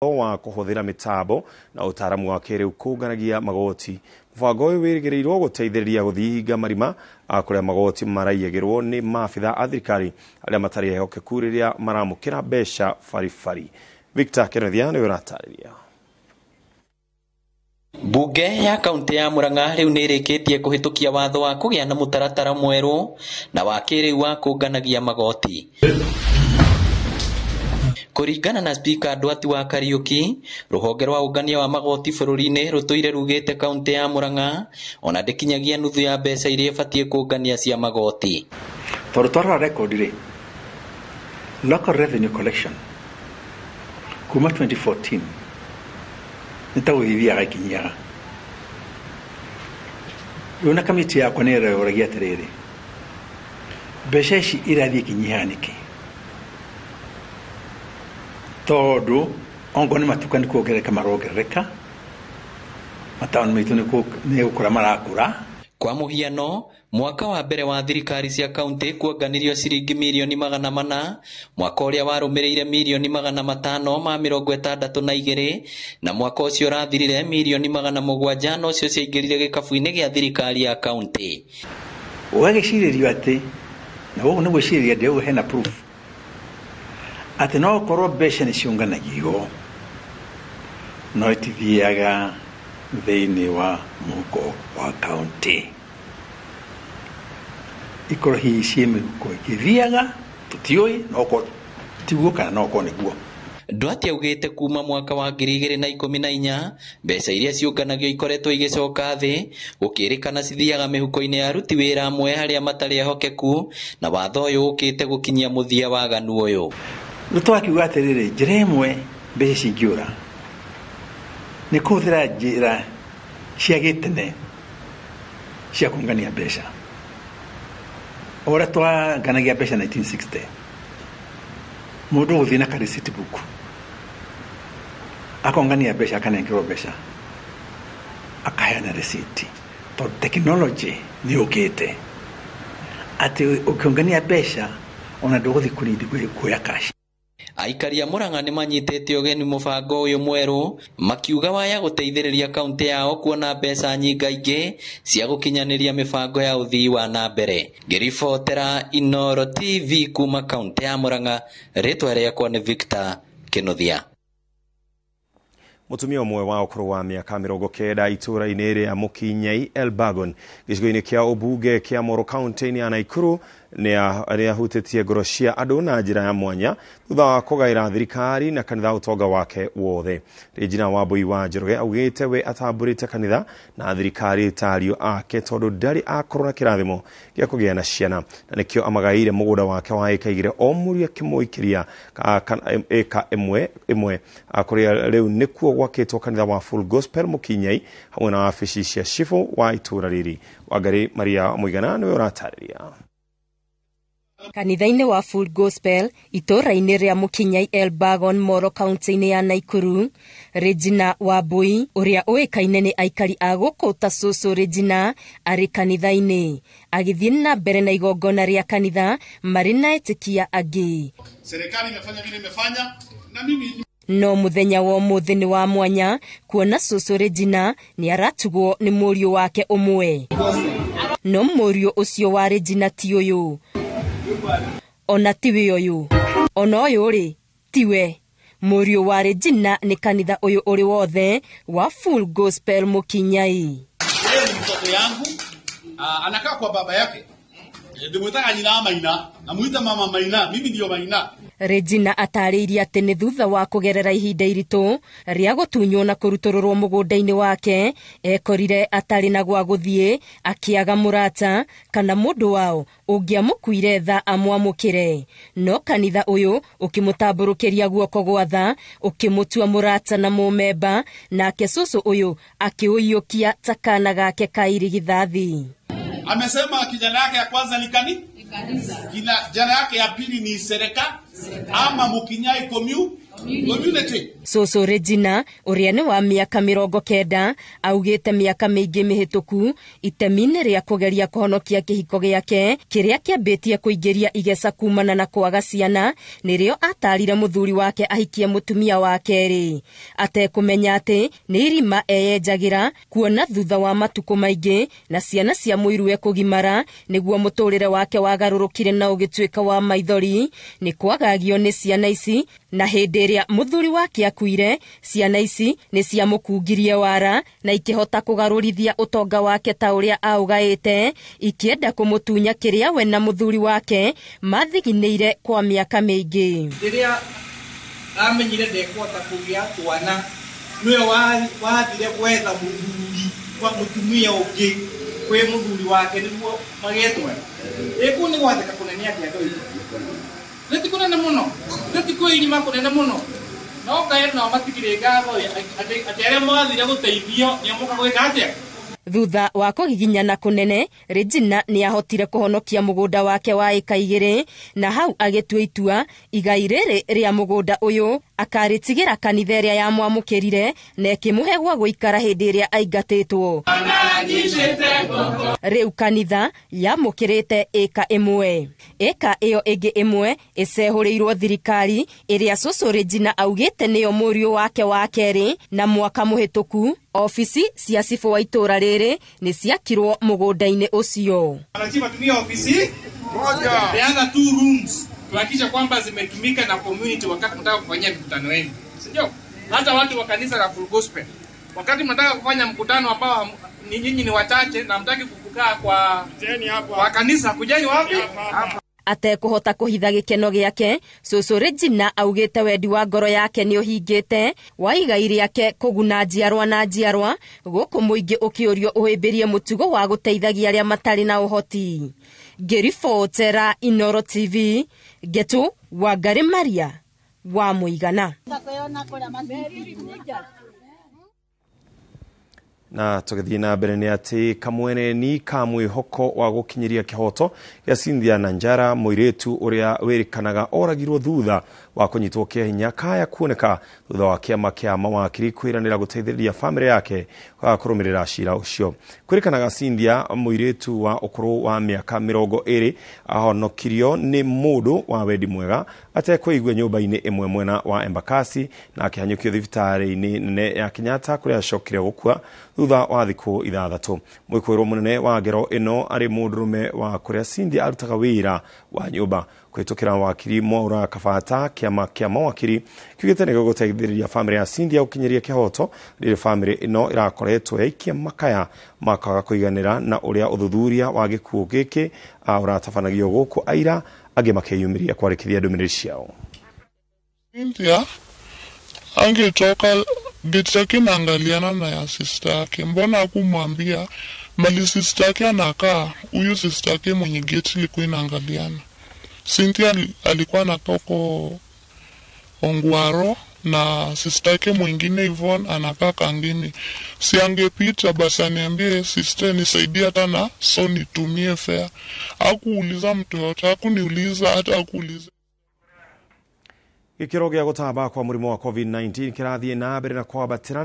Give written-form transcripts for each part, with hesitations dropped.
Wa kũhũthĩra mĩtambo na ũtaaramu wa kĩrĩu kũnganagia magoti. Mũbango ũyũ wĩrĩgĩrĩirwo gũteithĩrĩria gũthinga marima kũrĩa magoti maraiyagĩrwo nĩ maabitha a thirikari arĩa matarĩ ehokeku rĩrĩa maramũkĩra mbeca baribari. Victor Kenothia nĩwe ũratarĩria. Mbunge ya kaunti ya Murang'a rĩu nĩ ĩrĩkĩtie kũhĩtũkia watho wa kũgĩa na mũtaratara mwerũ na wa kĩrĩu wa kũnganagia magoti. Kũringana na Spika Ndwati wa Kariuki, rũhonge rwa ũngania wa magoti bũrũri-inĩ rũtũire rugĩte kaunti ya Murang'a ona ndĩkinyagia nuthu ya mbeca iria ĩbatiĩ kũngania cia magoti. Tondũ twarora record rĩ, local revenue collection kuma 2014 nĩ ta gũthiathiaga ikinyiaga. Rĩu na kamĩtĩ yakwa nĩ ĩroragia atĩrĩrĩ, mbeca ici irathiĩ ikinyihaga nĩkĩ? Tondũ ongorwo nĩ matuka nĩ kuongerereka marongerereka, mataũni maitũ nĩ gũkũra marakũra. Kwa mũhiano, mwaka wa mbere wa thirikari cia kaunti kuonganirio ciringi mirioni 400, mwaka ũrĩa warũmĩrĩire mirioni 562, na mwaka ũcio ũrathirire mirioni 700 nocio ciaingĩrire gĩkabu-inĩ gĩa thirikari ya kaunti. Ũgagĩcirĩrio atĩ, na ũguo nĩ gwĩcirĩria ndĩrauga hena proof, atĩ no gũkorwo mbeca nĩ ciũnganagio no itithiaga thĩinĩ wa mũhuko wa kaunti. Ikorwo hihi ciĩ mĩhuko ĩngĩthiaga tũtiũĩ, no gũkorwo tiguo kana no gũkorwo nĩguo. Ndwati augĩte kuma mwaka wa 2014 mbeca iria ciũnganagio ikoretwo igĩcoka thĩ, gũkĩrĩkana cithiaga mĩhuko-inĩ ya aruti wĩra amwe arĩa matarĩ ehokeku, na watho ũyũ ũkĩte gũkinyia mũthia waganu ũyũ. Rĩu twakiuga atĩrĩrĩ, njĩra ĩmwe mbeca cingĩũra nĩ kũhũthĩra njĩra cia gĩtene cia kũngania mbeca. O ũrĩa twanganagia mbeca 1960, mũndũ ũgũthiĩ na ka receipt book akongania mbeca, akanengerwo mbeca, akaheana receipt, tondũ technology nĩ yũkĩte atĩ ũkĩongania mbeca ona ndũgũthiĩ kũrindi kuoya cash. Aikari a Murang'a nĩ manyitĩte ũgeni mũbango ũyũ mwerũ, makiuga waya gũteithĩrĩria kaunti yao kuona mbeca nyingaingĩ cia gũkinyanĩria mĩbango ya ũthii wa na mbere. Ngĩribotera Inooro TV kuma kaunti ya Murang'a, rĩtwa rĩakwa nĩ Victor Kĩnuthia. Mũtumia ũmwe wa ũkũrũ wa mĩaka 90 itũũra-inĩ rĩa Mũkinyai Elbagon gĩcigo-inĩ kĩa ũmbunge kĩa Moro kaunti-inĩ ya Naikuru nĩ ahutĩtie ngoro cia andũ na njĩra ya mwanya thutha wa kũgaĩra thirikari na kanitha ũtonga wake wothe. Regina Wambui wa Njoroge augĩte we atambũrĩte kanitha na thirikari ta ariũ ake tondũ ndarĩ akorwo na kĩrathimo gĩa kũgĩa na ciana, na nĩkĩo amagaĩire mũgũnda wake wa ĩka 2 o mũriũ akĩmũikĩria ĩka ĩmwe ĩmwe, kũrĩa rĩu nĩkuo gwakĩtwo kanitha wa Full Gospel Mũkinyai hamwe na wabici cia cibũ wa itũũra rĩrĩ. Wangari Maria Mũigana nĩwe ũratarĩria. Kanitha-inĩ wa Full Gospel itũũra-inĩ rĩa Mũkinyai Elbagon Moro kaunti-inĩ ya Naikuru, Regina Wambui ũrĩa ũĩkaine nĩ aikari a gũkũ ta Cũcũ Regina arĩ kanitha-inĩ agĩthiĩ na mbere na igongona rĩa kanitha marĩ na etĩkia angĩ. Serikali imefanya vile imefanya na mimi. No mũthenya wa ũmũthĩ nĩ wa mwanya kuona Cũcũ Regina nĩ aratugwo nĩ mũriũ wake ũmwe. No mũriũ ũcio wa Regina ti ũyũ, ona tiwe ũyũ, ona ũyũ rĩ tiwe. Mũriũ wa Regina nĩ kanitha ũyũ ũrĩ wothe wa Full Gospel Mũkinyai. Yeye ni mtoto yangu, anakaa kwa baba yake. Ndimwitaga nyina Maina, namuita mama Maina, mimi ndio Maina. Regina atarĩirie atĩ nĩ thutha wa kũgerera ihinda iritũ rĩa gũtunywo na kũrutũrũrwo mũgũnda-inĩ wake, ekorire atarĩ na gwa gũthiĩ, akĩaga mũrata kana mũndũ wao ũngĩamũkuire tha amwamũkĩre. No kanitha ũyũ ũkĩmũtambũrũkĩria guoko gwa tha, ũkĩmũtua mũrata na mũmemba, nake cũcũ ũyũ akĩũiyũkia ta kana gake ka irigithathi. Amesema kijana yake ya kwanza ni kanisa, kijana yake ya pili ni sereka ama Mukinyai community. Community. Cũcũ Regina ũrĩa nĩ wa mĩaka 90 augĩte mĩaka mĩingĩ mĩhĩtũku itemi-inĩ rĩa kũgeria kũhonokia kĩhiko gĩake kĩrĩa kĩambĩtie kũingĩria igeca kumana na kwaga ciana nĩrĩo atarire mũthuri wake ahikie mũtumia wa kerĩ atekũmenya atĩ nĩ irima eyenjagĩra kuona thutha wa matukũ maingĩ na ciana cia mũiruwe kũgimara nĩguo mũtũrĩre wake wagarũrũkire na ũgĩtuĩka wa maithori nĩ kwagagio nĩ ciana ici na hĩndĩ ĩrĩa mũthuri wake akuire ciana ici nĩ ciamũkungirie wara na ikĩhota kũgarũrithia ũtonga wake ta ũrĩa aũgaĩte ikĩenda kũmũtunya kĩrĩa we na mũthuri wake mathiginĩire kwa mĩaka mĩingĩ. Rĩrĩa amenyire ndekũhota kũgĩa twana nĩwe wathire gwetha mũthuri kwa mũtumia ũngĩ kwĩ mũthuri wake nĩguo magĩe twana. Ĩ kũu nĩ gwathĩka kũnene atĩa andũ aitũ? Nĩ ti kũnene mũno, nĩ ti kwĩirima kũnene mũno. No Ngai nao matikĩrĩ ngatho atĩ arĩa mathire gũteithio nĩo moka gwĩka atĩa? Thutha wa kũgiginyana kũnene Regina nĩ ahotire kũhonokia mũgũnda wake wa ĩka 2 na hau agĩtua itua igai rĩrĩ rĩa mũgũnda ũyũ akarĩtigĩra kanitha ĩrĩa yamwamũkĩrire na ĩkĩmũhe gwa gũikara hĩndĩ ĩrĩa aingatĩtwo. Rĩu kanitha yamũkĩrĩte ĩka 1. Ĩka ĩyo ĩngĩ 1 ĩcehũrĩirwo thirikari ĩrĩa cũcũ Regina augĩte nĩyo mũriũ wake wa kerĩ na mwaka mũhĩtũku ofici cia cibũ wa itũra rĩrĩ nĩ ciakirwo mũgũnda-inĩ ũcio. Wanachimba tumia ofisi moja. The other 2 rooms tuhakikisha kwamba zimetumika na community wakati mnataka kufanyia mikutano yenu. Si ndio? Hata watu wa kanisa la Full Gospel wakati mnataka kufanya mkutano ambao ni nyinyi ni wachache na mtaki kukaa kwa kanisa, kujeni wapi? Hapa. Atekũhota kũhitha gĩkeno gĩake cũcũ Regina augĩte wendi wa ngoro yake nĩ ũhingĩte wa igai rĩake kũguna njiarwa na njiarwa gũkũ mũingĩ ũkĩũrio ũhĩmbĩrie mũtugo wa gũteithagia arĩa matarĩ na ũhoti. Ngĩribotera Inoro TV Ngetu Wangari Maria wa Mũigana. Na tũgĩthiĩ na mbere nĩ atĩ kamwene ni ka mwĩhoko wa gũkinyĩria kĩhoto gĩa Cynthia Nanjara mũirĩtu ũrĩa wĩrĩkanaga oragirwo thutha wa kũnyitwo kĩa hinya kaya kuoneka thutha wa kĩama kĩa mawakiri kwĩranĩra gũteithĩrĩria bamĩrĩ yake kũrũmĩrĩra cira ũcio. Kwĩrĩkanaga Cynthia mũirĩtu wa ũkũrũ wa mĩaka 20 ahonokirio nĩ mũndũ wa wendi mwega atekũigua nyũmba-inĩ ĩmwe mwena wa Embakasi na akĩhanyũkio thibitarĩ-inĩ nene ya Kenyatta kũrĩa acokire gũkua thutha wa thikũ 6. Mwĩkũĩrwo mũnene wa ngero ĩno arĩ mũndũrũme wa kũrĩa Cynthia arutaga wĩra wa nyũmba. Kũhĩtũkĩra wakiri Mwaura Kabata kĩama kĩa mawakiri kiugĩte nĩ gĩgũteithĩrĩria bamĩrĩ ya Cynthia gũkinyĩria kĩhoto rĩrĩ bamĩrĩ ĩno ĩrakoretwo yaikia makaya makaga kũiganĩra na ũrĩa ũthuthuria wa gĩkuũ gĩkĩ ũratabanagio gũkũ aira angĩ makĩyumĩria kwarĩkithia ndũmĩrĩri ciao. Cynthia angetoka geti yake naangaliana na ya sister yake, mbona hakumwambia mali sister yake anakaa? Huyu sister yake mwenye geti ilikuwa inaangaliana. Cynthia alikuwa anakaa huko Ongwaro na sister yake mwingine Yvonne anakaa Kangini. Si angepita basi aniambie sister nisaidie hata na so nitumie fare. Hakuuliza mtu yote, hakuniuliza hata hakuuliza. Gĩkĩro gĩa gũtamba kwa mũrimũ wa COVID-19 kĩrathiĩ na mbere na kwambatĩra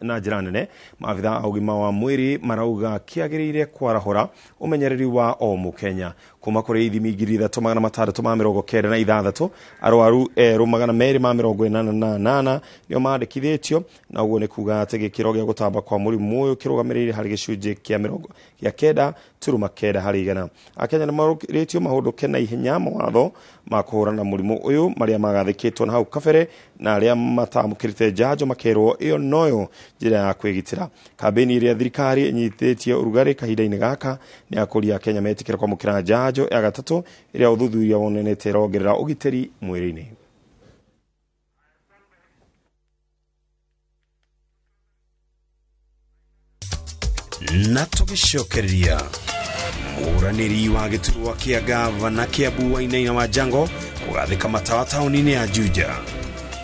na njĩra nene. Maabitha a ũgima wa mwĩrĩ marauga kĩagĩrĩire kwarahũra ũmenyereri wa o mũkenya. Kuma kũrĩ ithimi 3696 arwaru erũ 288 nĩo mandĩkithĩtio, na ũguo nĩ kuga atĩ gĩkĩro gĩa gũtamba kwa mũrimũ ũyũ kĩrũgamĩrĩire harĩ gĩcunjĩ kĩa 9.9 harĩ igana. Akenya nĩmarũrĩtio mahũndũke na ihenya mawatho ma kũhũrana na mũrimũ ũyũ marĩa magathĩkĩtwo na hau kabere, na arĩa matamũkĩrĩte njanjo makerwo ĩyo noyo njĩra ya kwĩgitĩra. Kambĩini ĩrĩa thirikari ĩnyitĩtie ũrugarĩ kahinda-inĩ gaka nĩ ya kũria Akenya metĩkĩre kwamũkĩra njanjo ya gatatũ ĩrĩa ũthuthuria wonanĩtie ĩrongerera ũgitĩri mwĩrĩ-inĩ. Na tũgĩcokereria mũranĩri wa gĩturwa kĩa gavana Kiambu Wainaina Wanjango kũgathĩka matawa taũni-inĩ ya Juja.